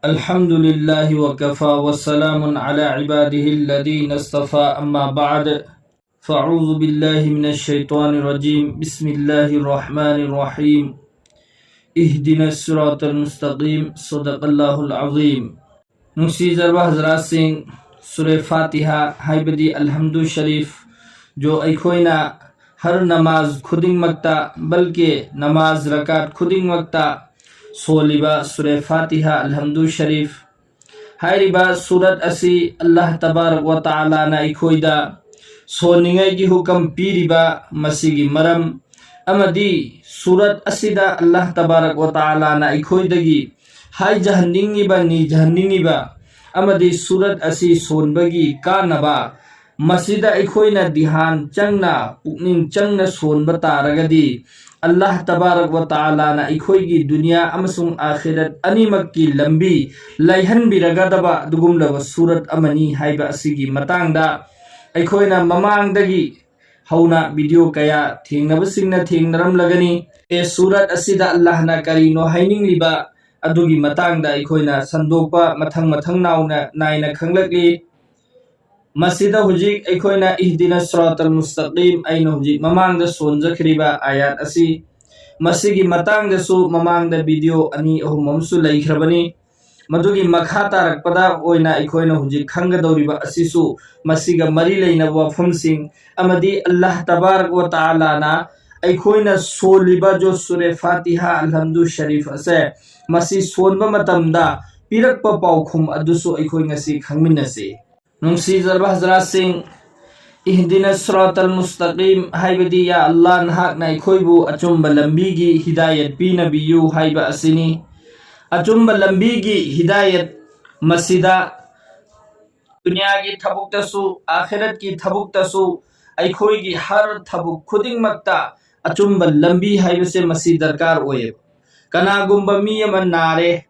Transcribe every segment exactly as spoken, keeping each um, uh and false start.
الحمد لله وكفى وسلام على عباده الذين اصطفى، أما بعد، فأعوذ بالله من الشيطان الرجيم. بسم الله الرحمن الرحيم. اهدنا الصراط المستقيم. صدق الله العظيم. ꯅꯨꯡꯁꯤꯖꯔꯕ ꯍꯖꯔꯥꯠꯁꯤꯡ, ꯁꯨꯔꯦ ꯐꯥꯇꯤꯍꯥ ꯍꯥꯏꯕꯗꯤ ꯑꯜꯍꯝꯗꯨ ꯁꯔꯤꯐ, ꯖꯣ ꯑꯩꯈꯣꯏꯅ ꯍꯔ ꯅꯃꯥꯖ ꯈꯨꯗꯤꯡꯃꯛꯇ, ꯕꯜꯀꯤ ꯅꯃꯥꯖ ꯔꯀꯥꯠ ꯈꯨꯗꯤꯡꯃꯛꯇ ꯁꯣꯜꯂꯤꯕ ꯁꯨꯔꯦ ꯐꯥꯇꯤꯍꯥ, ꯑꯜꯍꯝꯗꯨ ꯁꯔꯤꯐ ꯍꯥꯏꯔꯤꯕ ꯁꯨꯔꯠ ꯑꯁꯤ ꯑꯜꯂꯥꯍ ꯇꯕꯥꯔꯛ ꯋ ꯇꯥꯂꯥꯅ ꯑꯩꯈꯣꯏꯗ ꯁꯣꯟꯅꯤꯡꯉꯥꯏꯒꯤ ꯍꯨꯀꯝ ꯄꯤꯔꯤꯕ ꯃꯁꯤꯒꯤ ꯃꯔꯝ, ꯑꯃꯗꯤ ꯁꯨꯔꯠ ꯑꯁꯤꯗ ꯑꯜꯂꯥꯍ ꯇꯕꯥꯔꯛ ꯋ ꯇꯥꯂꯥꯅ ꯑꯩꯈꯣꯏꯗꯒꯤ ꯍꯥꯏꯖꯍꯟꯅꯤꯡꯉꯤꯕ, ꯅꯤꯖꯍꯟꯅꯤꯡꯉꯤꯕ, ꯑꯃꯗꯤ ꯁꯨꯔꯠ ꯑꯁꯤ ꯁꯣꯟꯕꯒꯤ ꯀꯥꯟꯅꯕ, ꯃꯁꯤꯗ ꯑꯩꯈꯣꯏꯅ ꯙ꯭ꯌꯥꯟ ꯆꯪꯅ, ꯄꯨꯛꯅꯤꯡ ꯆꯪꯅ ꯁꯣꯟꯕ ꯇꯥꯔꯒꯗꯤ, ꯑꯜꯂꯥꯍ ꯇꯕꯥꯔꯛ ꯋ ꯇꯥꯂꯥꯅ ꯑꯩꯈꯣꯏꯒꯤ ꯗꯨꯅꯤꯌꯥ ꯑꯃꯁꯨꯡ ꯑꯥꯈꯤꯔꯠ ꯑꯅꯤꯃꯛꯀꯤ ꯂꯝꯕꯤ ꯂꯩꯍꯟꯕꯤꯔꯒꯗꯕ ꯑꯗꯨꯒꯨꯝꯂꯕ ꯁꯨꯔꯠ ꯑꯃꯅꯤ ꯍꯥꯏꯕ ꯑꯁꯤꯒꯤ ꯃꯇꯥꯡꯗ ꯑꯩꯈꯣꯏꯅ ꯃꯃꯥꯡꯗꯒꯤ ꯍꯧꯅ ꯚꯤꯗꯤꯑꯣ ꯀꯌꯥ ꯊꯦꯡꯅꯕꯁꯤꯡꯅ ꯊꯦꯡꯅꯔꯝꯂꯒꯅꯤ꯫ ꯑꯦ, ꯁꯨꯔꯠ ꯑꯁꯤꯗ ꯑꯜꯂꯥꯍꯅ ꯀꯔꯤꯅꯣ ꯍꯥꯏꯅꯤꯡꯂꯤꯕ ꯑꯗꯨꯒꯤ ꯃꯇꯥꯡꯗ ꯑꯩꯈꯣꯏꯅ ꯁꯟꯗꯣꯛꯄ ꯃꯊꯪ ꯃꯊꯪ ꯅꯥꯎꯅ ꯅꯥꯏꯅ ꯈꯪꯂꯛꯂꯤ꯫ ꯃꯁꯤꯗ ꯍꯧꯖꯤꯛ ꯑꯩꯈꯣꯏꯅ ꯏꯍꯗꯤꯅ ꯁꯤꯔꯥꯇꯜ ꯃꯨꯁꯇꯥꯀꯤꯝ, ꯑꯩꯅ ꯍꯧꯖꯤꯛ ꯃꯃꯥꯡꯗ ꯁꯣꯟꯖꯈ꯭ꯔꯤꯕ ꯑꯥꯌꯥꯠ ꯑꯁꯤ, ꯃꯁꯤꯒꯤ ꯃꯇꯥꯡꯗꯁꯨ ꯃꯃꯥꯡꯗ ꯚꯤꯗꯤꯑꯣ ꯑꯅꯤ ꯑꯍꯨꯝ ꯑꯃꯁꯨ ꯂꯩꯈ꯭ꯔꯕꯅꯤ꯫ ꯃꯗꯨꯒꯤ ꯃꯈꯥ ꯇꯥꯔꯛꯄꯗ ꯑꯣꯏꯅ ꯑꯩꯈꯣꯏꯅ ꯍꯧꯖꯤꯛ ꯈꯪꯒꯗꯧꯔꯤꯕ ꯑꯁꯤꯁꯨ ꯃꯁꯤꯒ ꯃꯔꯤ ꯂꯩꯅꯕ ꯋꯥꯐꯝꯁꯤꯡ ꯑꯃꯗꯤ ꯑꯜꯂꯥꯍ ꯇꯕꯥꯔꯛ ꯋ ꯇꯥꯂꯥꯅ ꯑꯩꯈꯣꯏꯅ ꯁꯣꯜꯂꯤꯕ ꯖꯣ ꯁꯨꯔꯦ ꯐꯥꯇꯤꯍꯥ ꯑꯜꯍꯝꯗꯨ ꯁꯔꯤꯐ ꯑꯁꯦ, ꯃꯁꯤ ꯁꯣꯟꯕ ꯃꯇꯝꯗ ꯄꯤꯔꯛꯄ ꯄꯥꯎꯈꯨꯝ ꯑꯗꯨꯁꯨ ꯑꯩꯈꯣꯏ ꯉꯁꯤ ꯈꯪꯃꯤꯟꯅꯁꯤ꯫ ꯅꯨꯡꯁꯤꯖꯔꯕ ꯍꯖꯔꯥꯠꯁꯤꯡ, ꯏꯍꯗꯤꯅ ꯁꯤꯔꯥꯇꯜ ꯃꯨꯁꯇꯥꯀꯤꯝ ꯍꯥꯏꯕꯗꯤ, ꯌꯥ ꯑꯜꯂꯥꯍ, ꯅꯍꯥꯛꯅ ꯑꯩꯈꯣꯏꯕꯨ ꯑꯆꯨꯝꯕ ꯂꯝꯕꯤꯒꯤ ꯍꯤꯗꯥꯌꯠ ꯄꯤꯅꯕꯤꯌꯨ ꯍꯥꯏꯕ ꯑꯁꯤꯅꯤ꯫ ꯑꯆꯨꯝꯕ ꯂꯝꯕꯤꯒꯤ ꯍꯤꯗꯥꯌꯠ, ꯃꯁꯤꯗ ꯗꯨꯅꯤꯌꯥꯒꯤ ꯊꯕꯛꯇꯁꯨ, ꯑꯥꯈꯤꯔꯠꯀꯤ ꯊꯕꯛꯇꯁꯨ, ꯑꯩꯈꯣꯏꯒꯤ ꯍꯔ ꯊꯕꯛ ꯈꯨꯗꯤꯡꯃꯛꯇ ꯑꯆꯨꯝꯕ ꯂꯝꯕꯤ ꯍꯥꯏꯕꯁꯦ ꯃꯁꯤ ꯗꯔꯀꯥꯔ ꯑꯣꯏꯌꯦꯕ꯫ ꯀꯅꯥꯒꯨꯝꯕ ꯃꯤ ꯑꯃ ꯅꯥꯔꯦ,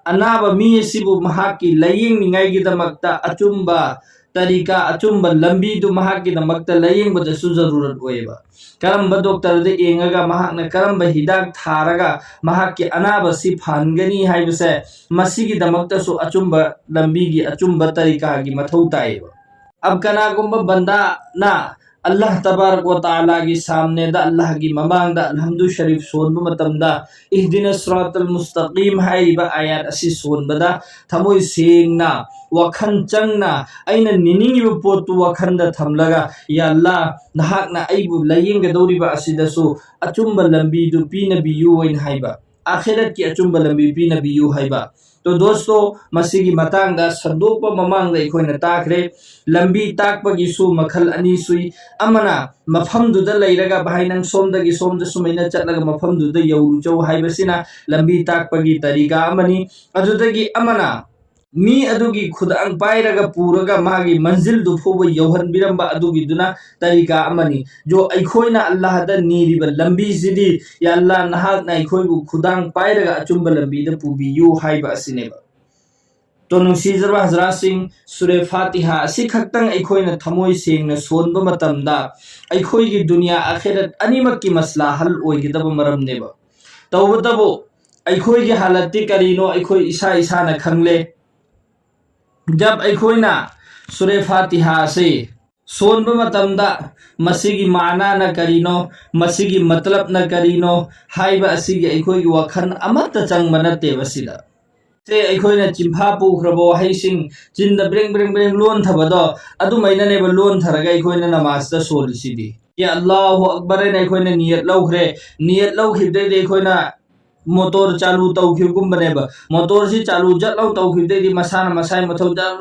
ꯑꯅꯥꯕ ꯃꯤ ꯑꯁꯤꯕꯨ ꯃꯍꯥꯛꯀꯤ ꯂꯥꯌꯦꯡꯅꯤꯡꯉꯥꯏꯒꯤꯗꯃꯛꯇ ꯑꯆꯨꯝꯕ ꯇꯔꯤꯀꯥ, ꯑꯆꯨꯝꯕ ꯂꯝꯕꯤꯗꯨ ꯃꯍꯥꯛꯀꯤꯗꯃꯛꯇ ꯂꯥꯌꯦꯡꯕꯗꯁꯨ ꯖꯔꯨꯔꯠ ꯑꯣꯏꯌꯦꯕ꯫ ꯀꯔꯝꯕ ꯗꯣꯛꯇꯔꯗ ꯌꯦꯡꯉꯒ, ꯃꯍꯥꯛꯅ ꯀꯔꯝꯕ ꯍꯤꯗꯥꯛ ꯊꯥꯔꯒ ꯃꯍꯥꯛꯀꯤ ꯑꯅꯥꯕꯁꯤ ꯐꯍꯟꯒꯅꯤ ꯍꯥꯏꯕꯁꯦ, ꯃꯁꯤꯒꯤꯗꯃꯛꯇꯁꯨ ꯑꯆꯨꯝꯕ ꯂꯝꯕꯤꯒꯤ, ꯑꯆꯨꯝꯕ ꯇꯔꯤꯀꯥꯒꯤ ꯃꯊꯧ ꯇꯥꯏꯌꯦꯕ꯫ ꯑꯕ ꯀꯅꯥꯒꯨꯝꯕ ꯕꯟꯗꯥꯅ ꯑꯜꯂꯥꯍ ꯇꯕꯥꯔꯛ ꯋ ꯇꯥꯂꯥꯒꯤ ꯁꯥꯝꯅꯦꯗ, ꯑꯜꯂꯥꯍꯒꯤ ꯃꯃꯥꯡꯗ ꯑꯜꯍꯝꯗꯨ ꯁꯔꯤꯐ ꯁꯣꯟꯕ ꯃꯇꯝꯗ, "ꯏꯍꯗꯤꯅ ꯁꯤꯔꯥꯇꯜ ꯃꯨꯁꯇꯥꯀꯤꯝ" ꯍꯥꯏꯔꯤꯕ ꯑꯥꯌꯥꯠ ꯑꯁꯤ ꯁꯣꯟꯕꯗ ꯊꯃꯣꯏ ꯁꯦꯡꯅ, ꯋꯥꯈꯜ ꯆꯪꯅ, ꯑꯩꯅ ꯅꯤꯅꯤꯡꯉꯤꯕ ꯄꯣꯠꯇꯨ ꯋꯥꯈꯜꯗ ꯊꯝꯂꯒ, "ꯌꯥ ꯑꯜꯂꯥꯍ, ꯅꯍꯥꯛꯅ ꯑꯩꯕꯨ ꯂꯥꯌꯦꯡꯒꯗꯧꯔꯤꯕ ꯑꯁꯤꯗꯁꯨ ꯑꯆꯨꯝꯕ ꯂꯝꯕꯤꯗꯨ ꯄꯤꯅꯕꯤꯌꯨ" ꯍꯥꯏꯅ ꯍꯥꯏꯕ, "ꯑꯥꯈꯤꯔꯠꯀꯤ ꯑꯆꯨꯝꯕ ꯂꯝꯕꯤ ꯄꯤꯅꯕꯤꯌꯨ" ꯍꯥꯏꯕ꯫ ꯇꯣ ꯗꯣꯁꯇꯣ, ꯃꯁꯤꯒꯤ ꯃꯇꯥꯡꯗ ꯁꯟꯗꯣꯛꯄ ꯃꯃꯥꯡꯗ ꯑꯩꯈꯣꯏꯅ ꯇꯥꯈ꯭ꯔꯦ꯫ ꯂꯝꯕꯤ ꯇꯥꯛꯄꯒꯤꯁꯨ ꯃꯈꯜ ꯑꯅꯤ ꯁꯨꯏ꯫ ꯑꯃꯅ ꯃꯐꯝꯗꯨꯗ ꯂꯩꯔꯒ, "ꯚꯥꯏ, ꯅꯪ ꯁꯣꯝꯗꯒꯤ ꯁꯣꯝꯗ ꯁꯨꯃꯥꯏꯅ ꯆꯠꯂꯒ ꯃꯐꯝꯗꯨꯗ ꯌꯧꯔꯨꯆꯧ" ꯍꯥꯏꯕꯁꯤꯅ ꯂꯝꯕꯤ ꯇꯥꯛꯄꯒꯤ ꯇꯔꯤꯀꯥ ꯑꯃꯅꯤ꯫ ꯑꯗꯨꯗꯒꯤ ꯑꯃꯅ ꯃꯤ ꯑꯗꯨꯒꯤ ꯈꯨꯗꯥꯡ ꯄꯥꯏꯔꯒ ꯄꯨꯔꯒ ꯃꯥꯒꯤ ꯃꯟꯖꯤꯜꯗꯨ ꯐꯥꯎꯕ ꯌꯧꯍꯟꯕꯤꯔꯝꯕ ꯑꯗꯨꯒꯤꯗꯨꯅ ꯇꯔꯤꯀꯥ ꯑꯃꯅꯤ꯫ ꯖꯣ, ꯑꯩꯈꯣꯏꯅ ꯑꯜꯂꯥꯍꯗ ꯅꯤꯔꯤꯕ ꯂꯝꯕꯤꯁꯤꯗꯤ, "ꯌꯥ ꯑꯜꯂꯥꯍ, ꯅꯍꯥꯛꯅ ꯑꯩꯈꯣꯏꯕꯨ ꯈꯨꯗꯥꯡ ꯄꯥꯏꯔꯒ ꯑꯆꯨꯝꯕ ꯂꯝꯕꯤꯗ ꯄꯨꯕꯤꯌꯨ" ꯍꯥꯏꯕ ꯑꯁꯤꯅꯦꯕ꯫ ꯇꯣ, ꯅꯨꯡꯁꯤꯖꯔꯕ ꯍꯖꯔꯥꯠꯁꯤꯡ, ꯁꯨꯔꯦ ꯐꯥꯇꯤꯍꯥ ꯑꯁꯤ ꯈꯛꯇꯪ ꯑꯩꯈꯣꯏꯅ ꯊꯃꯣꯏ ꯁꯦꯡꯅ ꯁꯣꯟꯕ ꯃꯇꯝꯗ, ꯑꯩꯈꯣꯏꯒꯤ ꯗꯨꯅꯤꯌꯥ ꯑꯥꯈꯤꯔꯠ ꯑꯅꯤꯃꯛꯀꯤ ꯃꯁꯂꯥ ꯍꯜ ꯑꯣꯏꯒꯗꯕ ꯃꯔꯝꯅꯦꯕ꯫ ꯇꯧꯕꯇꯕꯨ, ꯑꯩꯈꯣꯏꯒꯤ ꯍꯥꯂꯠꯇꯤ ꯀꯔꯤꯅꯣ ꯑꯩꯈꯣꯏ ꯏꯁꯥ ꯏꯁꯥꯅ ꯈꯪꯂꯦ꯫ ꯖꯕ ꯑꯩꯈꯣꯏꯅ ꯁꯨꯔꯦ ꯐꯥꯇꯤꯍꯥ ꯑꯁꯤ ꯁꯣꯟꯕ ꯃꯇꯝꯗ, ꯃꯁꯤꯒꯤ ꯃꯥꯅꯥꯅ ꯀꯔꯤꯅꯣ, ꯃꯁꯤꯒꯤ ꯃꯇꯂꯕꯅ ꯀꯔꯤꯅꯣ ꯍꯥꯏꯕ ꯑꯁꯤꯒꯤ ꯑꯩꯈꯣꯏꯒꯤ ꯋꯥꯈꯜ ꯑꯃꯠꯇ ꯆꯪꯕ ꯅꯠꯇꯦꯕ ꯁꯤꯗ꯫ ꯁꯦ, ꯑꯩꯈꯣꯏꯅ ꯆꯤꯟꯐꯥ ꯄꯨꯈ꯭ꯔꯕ ꯋꯥꯍꯩꯁꯤꯡ, ꯆꯤꯟꯗ ꯕ꯭ꯔꯦꯡ ꯕ꯭ꯔꯦꯡ ꯕ꯭ꯔꯦꯡ ꯂꯣꯟꯊꯕꯗꯣ, ꯑꯗꯨꯃꯥꯏꯅꯅꯦꯕ ꯂꯣꯟꯊꯔꯒ ꯑꯩꯈꯣꯏꯅ ꯅꯃꯥꯖꯇ ꯁꯣꯜꯂꯤꯁꯤꯗꯤ꯫ "ꯌꯥ ꯑꯜꯂꯥꯍꯨ ꯑꯛꯕꯔ" ꯍꯥꯏꯅ ꯑꯩꯈꯣꯏꯅ ꯅꯤꯌꯠ ꯂꯧꯈ꯭ꯔꯦ꯫ ꯅꯤꯌꯠ ꯂꯧꯈꯤꯕꯗꯩꯗꯤ ꯑꯩꯈꯣꯏꯅ ꯃꯣꯇꯣꯔ ꯆꯥꯂꯨ ꯇꯧꯈꯤꯕꯒꯨꯝꯕꯅꯦꯕ꯫ ꯃꯣꯇꯣꯔꯁꯤ ꯆꯥꯂꯨ ꯖꯠ ꯂꯥꯎ ꯇꯧꯈꯤꯕꯗꯩꯗꯤ ꯃꯁꯥꯅ ꯃꯁꯥꯒꯤ ꯃꯊꯧ ꯖꯠ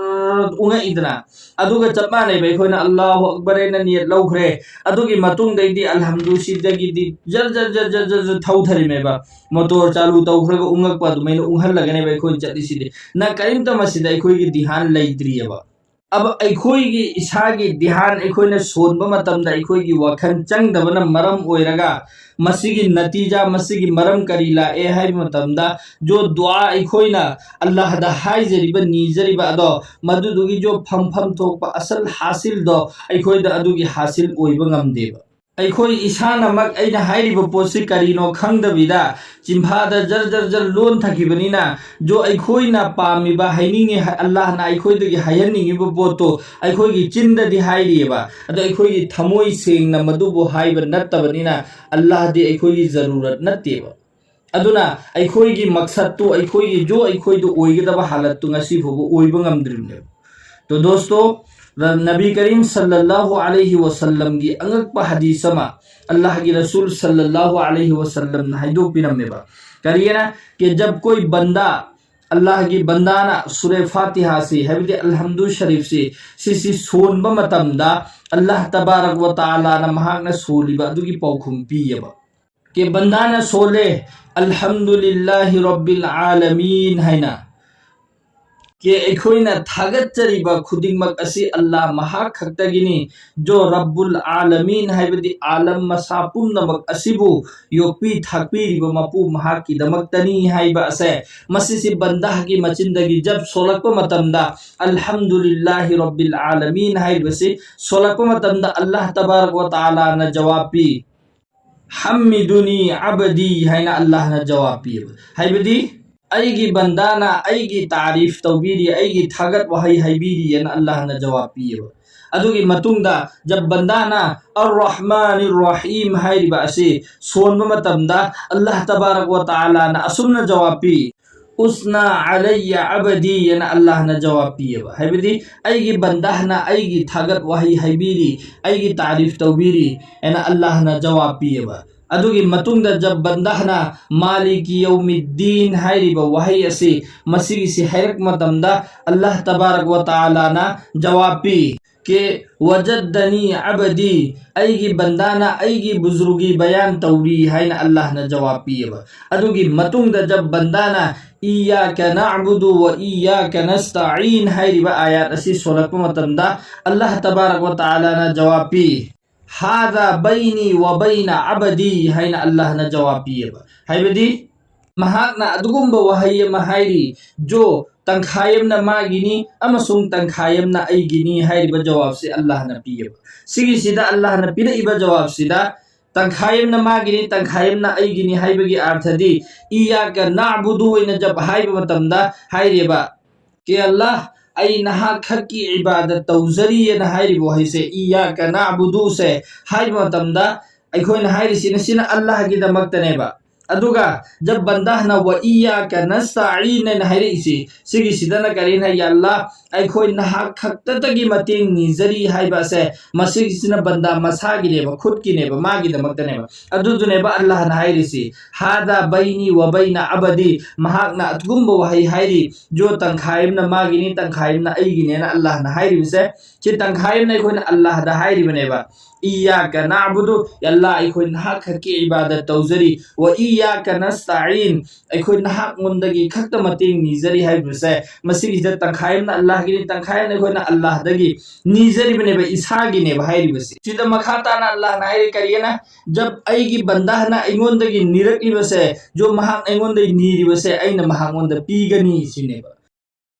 ꯎꯪꯉꯛꯏꯗꯅ꯫ ꯑꯗꯨꯒ ꯆꯞ ꯃꯥꯟꯅꯩꯕ, ꯑꯩꯈꯣꯏꯅ "ꯑꯜꯂꯥꯍꯨ ꯑꯛꯕꯔ" ꯍꯥꯏꯅ ꯅꯤꯌꯠ ꯂꯧꯈ꯭ꯔꯦ, ꯑꯗꯨꯒꯤ ꯃꯇꯨꯡꯗꯩꯗꯤ ꯑꯜꯍꯝꯗꯨ ꯁꯤꯗꯒꯤꯗꯤ ꯖꯔ ꯖꯔ ꯖꯔ ꯖꯔ ꯖꯔ ꯖꯔ ꯊꯧꯊꯔꯤꯃꯦꯕ꯫ ꯃꯣꯇꯣꯔ ꯆꯥꯂꯨ ꯇꯧꯈ꯭ꯔꯒ ꯎꯪꯉꯛꯄ ꯑꯗꯨꯃꯥꯏꯅ ꯎꯪꯍꯜꯂꯒꯅꯦꯕ ꯑꯩꯈꯣꯏꯅ ꯆꯠꯂꯤꯁꯤꯗꯤ꯫ ꯅ ꯀꯔꯤꯝꯇ ꯃꯁꯤꯗ ꯑꯩꯈꯣꯏꯒꯤ ꯙꯤꯌꯥꯟ ꯂꯩꯇ꯭ꯔꯤꯑꯕ꯫ ꯑꯕ-, ꯑꯩꯈꯣꯏꯒꯤ ꯏꯁꯥꯒꯤ ꯙ꯭ꯌꯥꯟ ꯑꯩꯈꯣꯏꯅ ꯁꯣꯟꯕ ꯃꯇꯝꯗ ꯑꯩꯈꯣꯏꯒꯤ ꯋꯥꯈꯜ ꯆꯪꯗꯕꯅ ꯃꯔꯝ ꯑꯣꯏꯔꯒ ꯃꯁꯤꯒꯤ ꯅꯇꯤꯖꯥ, ꯃꯁꯤꯒꯤ ꯃꯔꯝ ꯀꯔꯤ ꯂꯥꯛꯑꯦ ꯍꯥꯏꯕ ꯃꯇꯝꯗ, ꯖꯣ ꯗꯨꯋꯥ ꯑꯩꯈꯣꯏꯅ ꯑꯜꯂꯥꯍꯗ ꯍꯥꯏꯖꯔꯤꯕ, ꯅꯤꯖꯔꯤꯕ ꯑꯗꯣ, ꯃꯗꯨꯗꯨꯒꯤ ꯖꯣ ꯐꯪꯐꯝ ꯊꯣꯛꯄ ꯑꯁꯜ ꯍꯥꯁꯤꯜꯗꯣ ꯑꯩꯈꯣꯏꯗ ꯑꯗꯨꯒꯤ ꯍꯥꯁꯤꯜ ꯑꯣꯏꯕ ꯉꯝꯗꯦꯕ꯫ ꯑꯩꯈꯣꯏ ꯏꯁꯥꯅꯃꯛ ꯑꯩꯅ ꯍꯥꯏꯔꯤꯕ ꯄꯣꯠꯁꯤ ꯀꯔꯤꯅꯣ ꯈꯪꯗꯕꯤꯗ ꯆꯤꯟꯐꯥꯗ ꯖꯔ ꯖꯔ ꯖꯔ ꯂꯣꯟ ꯊꯛꯈꯤꯕꯅꯤꯅ, ꯖꯣ ꯑꯩꯈꯣꯏꯅ ꯄꯥꯝꯃꯤꯕ, ꯍꯥꯏꯅꯤꯡꯉꯤ, ꯍꯥꯏ-, ꯑꯜꯂꯥꯍꯅ ꯑꯩꯈꯣꯏꯗꯒꯤ ꯍꯥꯏꯍꯟꯅꯤꯡꯉꯤꯕ ꯄꯣꯠꯇꯣ ꯑꯩꯈꯣꯏꯒꯤ ꯆꯤꯟꯗꯗꯤ ꯍꯥꯏꯔꯤꯑꯕ, ꯑꯗꯣ ꯑꯩꯈꯣꯏꯒꯤ ꯊꯃꯣꯏ ꯁꯦꯡꯅ ꯃꯗꯨꯕꯨ ꯍꯥꯏꯕ ꯅꯠꯇꯕꯅꯤꯅ ꯑꯜꯂꯥꯍꯗꯤ ꯑꯩꯈꯣꯏꯒꯤ ꯖꯔꯨꯔꯠ ꯅꯠꯇꯦꯕ꯫ ꯑꯗꯨꯅ ꯑꯩꯈꯣꯏꯒꯤ ꯃꯛꯁꯠꯇꯨ, ꯑꯩꯈꯣꯏꯒꯤ ꯖꯣ ꯑꯩꯈꯣꯏꯗꯨ ꯑꯣꯏꯒꯗꯕ ꯍꯥꯂꯠꯇꯨ ꯉꯁꯤ ꯐꯥꯎꯕ ꯑꯣꯏꯕ ꯉꯝꯗ꯭ꯔꯤꯕꯅꯦꯕ꯫ ꯇꯣ ꯗꯣꯁꯇꯣ, ꯅꯕꯤ ꯀꯔꯤꯝ ꯁꯜꯂꯜꯂꯥꯍꯨ ꯑꯂꯩꯍꯤ ꯋꯁꯜꯂꯝꯒꯤ ꯑꯉꯛꯄ ꯍꯗꯤꯁ ꯑꯃ ꯑꯜꯂꯥꯍꯒꯤ ꯔꯁꯨꯜ ꯁꯜꯂꯜꯂꯥꯍꯨ ꯑꯂꯩꯍꯤ ꯋꯁꯜꯂꯝꯅ ꯍꯥꯏꯗꯣꯛꯄꯤꯔꯝꯃꯦꯕ꯫ ꯀꯔꯤꯅ ꯀꯦ ꯖꯕ ꯀꯣꯏ ꯕꯟꯗꯥ, ꯑꯜꯂꯥꯍꯒꯤ ꯕꯟꯗꯥꯅ ꯁꯨꯔꯦ ꯐꯥꯇꯤꯍꯥꯁꯤ, ꯍꯥꯏꯕꯗꯤ ꯑꯜꯍꯝꯗꯨ ꯁꯔꯤꯐꯁꯤ, ꯁꯤꯁꯤ ꯁꯣꯟꯕ ꯃꯇꯝꯗ ꯑꯜꯂꯥꯍ ꯇꯕꯥꯔꯛ ꯋ ꯇꯥꯂꯥꯅ ꯃꯍꯥꯛꯅ ꯁꯣꯜꯂꯤꯕ ꯑꯗꯨꯒꯤ ꯄꯥꯎꯈꯨꯝ ꯄꯤꯌꯦꯕ꯫ ꯀꯦ ꯕꯟꯗꯥꯅ ꯁꯣꯜꯂꯦ, "ꯑꯜꯍꯝꯗꯨꯂꯤꯜꯂꯥꯍꯤ ꯔꯕꯤꯜ ꯑꯥꯂꯃꯤꯟ" ꯍꯥꯏꯅ꯫ ꯀꯦ ꯑꯩꯈꯣꯏꯅ ꯊꯥꯒꯠꯆꯔꯤꯕ ꯈꯨꯗꯤꯡꯃꯛ ꯑꯁꯤ ꯑꯜꯂꯥꯍ ꯃꯍꯥꯛ ꯈꯛꯇꯒꯤꯅꯤ꯫ ꯖꯣ ꯔꯕꯨꯜ ꯑꯥꯂꯃꯤꯟ ꯍꯥꯏꯕꯗꯤ ꯑꯥꯂꯝ ꯃꯁꯥ ꯄꯨꯝꯅꯃꯛ ꯑꯁꯤꯕꯨ ꯌꯣꯛꯄꯤ ꯊꯥꯛꯄꯤꯔꯤꯕ ꯃꯄꯨ ꯃꯍꯥꯛꯀꯤꯗꯃꯛꯇꯅꯤ ꯍꯥꯏꯕ ꯑꯁꯦ, ꯃꯁꯤꯁꯤ ꯕꯟꯗꯥꯍꯒꯤ ꯃꯆꯤꯟꯗꯒꯤ ꯖꯕ ꯁꯣꯜꯂꯛꯄ ꯃꯇꯝꯗ, "ꯑꯜꯍꯝꯗꯨꯂꯤꯜꯂꯥꯍꯤ ꯔꯕꯤꯜ ꯑꯥꯂꯃꯤꯟ" ꯍꯥꯏꯔꯤꯕꯁꯤ ꯁꯣꯜꯂꯛꯄ ꯃꯇꯝꯗ ꯑꯜꯂꯥꯍ ꯇꯕꯥꯔꯛ ꯋ ꯇꯥꯂꯥꯅ ꯖꯋꯥꯕ ꯄꯤ꯫ "ꯍꯝꯃꯤꯗꯨꯅꯤ ꯑꯕꯗꯤ" ꯍꯥꯏꯅ ꯑꯜꯂꯥꯍꯅ ꯖꯋꯥꯕ ꯄꯤꯌꯦꯕ꯫ ꯍꯥꯏꯕꯗꯤ, "ꯑꯩꯒꯤ ꯕꯟꯗꯥꯅ ꯑꯩꯒꯤ ꯇꯥꯔꯤꯐ ꯇꯧꯕꯤꯔꯤ, ꯑꯩꯒꯤ ꯊꯥꯒꯠ ꯋꯥꯍꯩ ꯍꯥꯏꯕꯤꯔꯤ" ꯍꯥꯏꯅ ꯑꯜꯂꯥꯍꯅ ꯖꯋꯥꯕ ꯄꯤꯌꯦꯕ꯫ ꯑꯗꯨꯒꯤ ꯃꯇꯨꯡꯗ ꯖꯕ ꯕꯟꯗꯥꯅ "ꯑꯔ ꯔꯍꯃꯥꯅꯤꯔ ꯔꯍꯤꯝ" ꯍꯥꯏꯔꯤꯕ ꯑꯁꯤ ꯁꯣꯟꯕ ꯃꯇꯝꯗ ꯑꯜꯂꯥꯍ ꯇꯕꯥꯔꯛ ꯋ ꯇꯥꯂꯥꯅ ꯑꯁꯨꯝꯅ ꯖꯋꯥꯕ ꯄꯤ, "ꯎꯁꯅꯥ ꯑꯂꯩꯌ ꯑꯕꯗꯤ" ꯍꯥꯏꯅ ꯑꯜꯂꯥꯍꯅ ꯖꯋꯥꯕ ꯄꯤꯌꯦꯕ꯫ ꯍꯥꯏꯕꯗꯤ, "ꯑꯩꯒꯤ ꯕꯟꯗꯥꯍꯅ ꯑꯩꯒꯤ ꯊꯥꯒꯠ ꯋꯥꯍꯩ ꯍꯥꯏꯕꯤꯔꯤ, ꯑꯩꯒꯤ ꯇꯥꯔꯤꯐ ꯇꯧꯕꯤꯔꯤ" ꯍꯥꯏꯅ ꯑꯜꯂꯥꯍꯅ ꯖꯋꯥꯕ ꯄꯤꯌꯦꯕ꯫ ꯑꯗꯨꯒꯤ ꯃꯇꯨꯡꯗ ꯖꯕ ꯕꯟꯗꯥꯍꯅ "ꯃꯥꯂꯤꯀꯤ ꯌꯧꯃꯤꯗꯗꯤꯟ" ꯍꯥꯏꯔꯤꯕ ꯋꯥꯍꯩ ꯑꯁꯤ, ꯃꯁꯤꯒꯤꯁꯤ ꯍꯥꯏꯔꯛꯄ ꯃꯇꯝꯗ ꯑꯜꯂꯥꯍ ꯇꯕꯥꯔꯛ ꯋ ꯇꯥꯂꯥꯅ ꯖꯋꯥꯕ ꯄꯤ, ꯀꯦ ꯋꯖꯗꯅꯤ ꯑꯕꯗꯤ, ꯑꯩꯒꯤ ꯕꯟꯗꯥꯅ ꯑꯩꯒꯤ ꯕꯨꯖꯨꯔꯒꯤ ꯕꯌꯥꯟ ꯇꯧꯔꯤ ꯍꯥꯏꯅ ꯑꯜꯂꯥꯍꯅ ꯖꯋꯥꯕ ꯄꯤꯌꯦꯕ꯫ ꯑꯗꯨꯒꯤ ꯃꯇꯨꯡꯗ ꯖꯕ ꯕꯟꯗꯥꯅ ꯏꯌꯥꯀ ꯅꯑꯕꯨꯗꯨ ꯋ ꯏꯌꯥꯀ ꯅꯁꯇꯥꯏꯟ ꯍꯥꯏꯔꯤꯕ ꯑꯥꯌꯥꯠ ꯑꯁꯤ ꯁꯣꯜꯂꯛꯄ ꯃꯇꯝꯗ ꯑꯜꯂꯥꯍ ꯇꯕꯥꯔꯛ ꯋ ꯇꯥꯂꯥꯅ ꯖꯋꯥꯕ ꯄꯤ, ꯍꯥꯗꯥ ꯕꯩꯅꯤ ꯋ ꯕꯩꯅ ꯑꯕꯗꯤ ꯍꯥꯏꯅ ꯑꯜꯂꯥꯍꯅ ꯖꯋꯥꯕ ꯄꯤꯌꯦꯕ꯫ ꯍꯥꯏꯕꯗꯤ ꯃꯍꯥꯛꯅ ꯑꯗꯨꯒꯨꯝꯕ ꯋꯥꯍꯩ ꯑꯃ ꯍꯥꯏꯔꯤ, ꯖꯣ ꯇꯪꯈꯥꯏ ꯑꯃꯅ ꯃꯥꯒꯤꯅꯤ ꯑꯃꯁꯨꯡ ꯇꯪꯈꯥꯏ ꯑꯃꯅ ꯑꯩꯒꯤꯅꯤ ꯍꯥꯏꯔꯤꯕ ꯖꯋꯥꯕꯁꯤ ꯑꯜꯂꯥꯍꯅ ꯄꯤꯌꯦꯕ꯫ ꯁꯤꯒꯤꯁꯤꯗ ꯑꯜꯂꯥꯍꯅ ꯄꯤꯔꯛꯏꯕ ꯖꯋꯥꯕꯁꯤꯗ ꯇꯪꯈꯥꯏ ꯑꯃꯅ ꯃꯥꯒꯤꯅꯤ, ꯇꯪꯈꯥꯏ ꯑꯃꯅ ꯑꯩꯒꯤꯅꯤ ꯍꯥꯏꯕꯒꯤ ꯑꯥꯔꯊꯗꯤ ꯏꯌꯥꯀ ꯅꯥꯕꯨꯗꯨ ꯑꯣꯏꯅ ꯖꯕ ꯍꯥꯏꯕ ꯃꯇꯝꯗ ꯍꯥꯏꯔꯦꯕ, ꯀꯦ ꯑꯜꯂꯥꯍ, ꯑꯩ ꯅꯍꯥꯛ ꯈꯛꯀꯤ ꯏꯕꯥꯗꯠ ꯇꯧꯖꯔꯤꯑꯅ ꯍꯥꯏꯔꯤꯕ ꯋꯥꯍꯩꯁꯦ, ꯏꯌꯥꯀ ꯅꯥꯕꯨꯗꯨꯁꯦ ꯍꯥꯏꯕ ꯃꯇꯝꯗ ꯑꯩꯈꯣꯏꯅ ꯍꯥꯏꯔꯤꯁꯤꯅ ꯁꯤꯅ ꯑꯜꯂꯥꯍꯒꯤꯗꯃꯛꯇꯅꯦꯕ꯫ ꯑꯗꯨꯒ ꯖꯕ ꯕꯟꯗꯥꯍꯅ ꯋ ꯏꯌꯥꯀ ꯅꯁꯇꯥꯏꯟ ꯍꯥꯏꯅ ꯍꯥꯏꯔꯛꯏꯁꯤ, ꯁꯤꯒꯤꯁꯤꯗꯅ ꯀꯔꯤꯅ ꯍꯥꯏ, "ꯌꯥ ꯑꯜꯂꯥꯍ, ꯑꯩꯈꯣꯏ ꯅꯍꯥꯛ ꯈꯛꯇꯗꯒꯤ ꯃꯇꯦꯡ ꯅꯤꯖꯔꯤ" ꯍꯥꯏꯕ ꯑꯁꯦ ꯃꯁꯤꯒꯤꯁꯤꯅ ꯕꯟꯗꯥ ꯃꯁꯥꯒꯤꯅꯦꯕ, ꯈꯨꯠꯀꯤꯅꯦꯕ, ꯃꯥꯒꯤꯗꯃꯛꯇꯅꯦꯕ꯫ ꯑꯗꯨꯗꯨꯅꯦꯕ ꯑꯜꯂꯥꯍꯅ ꯍꯥꯏꯔꯤꯁꯤ, "ꯍꯥꯗꯥ ꯕꯩꯅꯤ ꯋ ꯕꯩꯅ ꯑꯕꯗꯤ", ꯃꯍꯥꯛꯅ ꯑꯗꯨꯒꯨꯝꯕ ꯋꯥꯍꯩ ꯍꯥꯏꯔꯤ, "ꯖꯣ ꯇꯪꯈꯥꯏ ꯑꯃꯅ ꯃꯥꯒꯤꯅꯤ, ꯇꯪꯈꯥꯏ ꯑꯃꯅ ꯑꯩꯒꯤꯅꯦꯅ" ꯑꯜꯂꯥꯍꯅ ꯍꯥꯏꯔꯤꯕꯁꯦ, ꯁꯤ ꯇꯪꯈꯥꯏ ꯑꯃꯅ ꯑꯩꯈꯣꯏꯅ ꯑꯜꯂꯥꯍꯗ ꯍꯥꯏꯔꯤꯕꯅꯦꯕ, "ꯏꯌꯥꯀ ꯅꯥꯕꯨꯗꯨ", ꯑꯜꯂꯥꯍ, ꯑꯩꯈꯣꯏ ꯅꯍꯥꯛ ꯈꯛꯀꯤ ꯏꯕꯥꯗꯠ ꯇꯧꯖꯔꯤ, "ꯋ ꯏꯌꯥꯀ ꯅꯁꯇꯥꯏꯟ", ꯑꯩꯈꯣꯏ ꯅꯍꯥꯛꯉꯣꯟꯗꯒꯤ ꯈꯛꯇ ꯃꯇꯦꯡ ꯅꯤꯖꯔꯤ ꯍꯥꯏꯕꯁꯦ, ꯃꯁꯤꯒꯤꯁꯤꯗ ꯇꯪꯈꯥꯏ ꯑꯃꯅ ꯑꯜꯂꯥꯍꯒꯤꯅꯤ, ꯇꯪꯈꯥꯏ ꯑꯃꯅ ꯑꯩꯈꯣꯏꯅ ꯑꯜꯂꯥꯍꯗꯒꯤ ꯅꯤꯖꯔꯤꯕꯅꯦꯕ, ꯏꯁꯥꯒꯤꯅꯦꯕ ꯍꯥꯏꯔꯤꯕꯁꯦ꯫ ꯁꯤꯗ ꯃꯈꯥ ꯇꯥꯅ ꯑꯜꯂꯥꯍꯅ ꯍꯥꯏꯔꯤ ꯀꯔꯤꯅ, "ꯖꯕ ꯑꯩꯒꯤ ꯕꯟꯗꯥꯍꯅ ꯑꯩꯉꯣꯟꯗꯒꯤ ꯅꯤꯔꯛꯂꯤꯕꯁꯦ, ꯖꯣ ꯃꯍꯥꯛꯅ ꯑꯩꯉꯣꯟꯗꯒꯤ ꯅꯤꯔꯤꯕꯁꯦ ꯑꯩꯅ ꯃꯍꯥꯛꯉꯣꯟꯗ ꯄꯤꯒꯅꯤ" ꯁꯤꯅꯦꯕ꯫